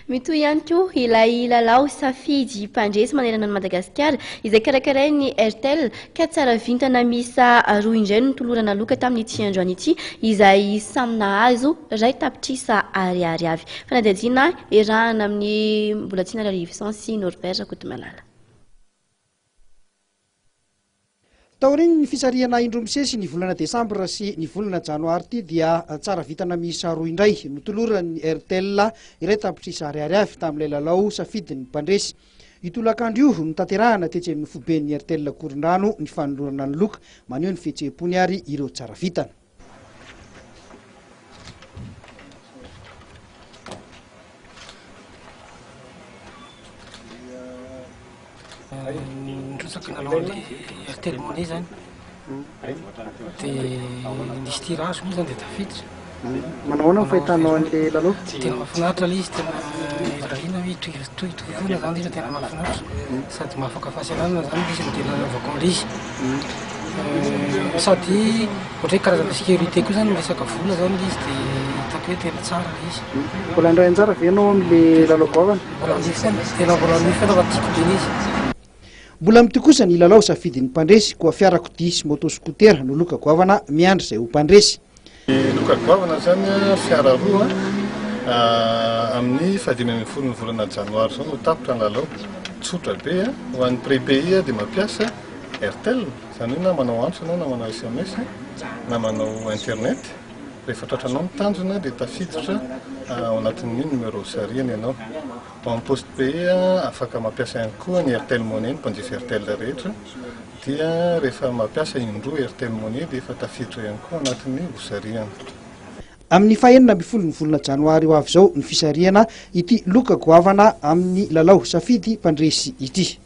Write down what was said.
Mitohy ihany koa ilay lalao safidy mpandresy manerana an'i Madagasikara izay karakarain'ny Airtel ka tsara vintana miisa roa indray no notolorana loka tamin'ity androany ity izay samy nahazo iray tapitrisa ariary avy. Fanadihadiana iarahana amin'i Mbolatiana Rarivison sy Norbert Rakotomalala. Taorian'ny fisarihana indroa misesy ny volana desambra sy ny volana janoary ity dia tsara vintana miisa roa indray notoloran'ny Airtel 1 tapitrisa ariary avy tamin'ilay lalao safidin'ny mpandresy. Io tolakandro io notanterahana tetsy amin'ny foiben'ny Airtel Ankorondrano ny fanolorana ny loka maneho ny fihetseham-pony ary ireo tsara vintana. Nirotsaka nanao an'le Airtel Money zany de nisy tirage moa zany de tafiditra. Manao ahoana ny fahitanao an'le lalao? Tena mahafinaritra le izy, tena irariana hoe hitohy hitohy foana zany le izy fa tena mahafinaritra sady mahafaka fahasalamana zany le izy no tena anaovako an'le izy. Sady ohatra hoe karazana sécurité koa zany resaka vola zany le izy de hitako hoe tena tsara le izy. Mbola handray anjara ve ianao amin'le lalao goavana? Mbola hanohy foana, tena mbola hanohy foana fa tiako be le izy. Mbola mitohy kosa ny lalao safidin'ny mpandresy koa fiarakodia sy moto scooter no loka goavana miandry izay ho mpandresy. Ny loka goavana izany fiara roa amin'ny faha-15 ny volana janoary izao no tapitra ny lalao. Tsotra be, ho an'ny prépayé dia mampiasa Airtel, izany hoe na manao antso ianao na manao sms na manao internet, rehefa tratranao ny tanjona dia tafiditra ao anatin'ny numéro sarihana ianao. Ho an'ny poste payé, afaka mampiasa ihany koa ny Airtel Money ny mpanjifa Airtel rehetra, dia rehefa mampiasa indroa Airtel Money dia efa tafiditra ihany koa anatin'ny hosarihana. Amin'ny faha-16 ny volana janoary ho avy izao ny fisarihana ity loka goavana amin'ny lalao safidy mpandresy ity.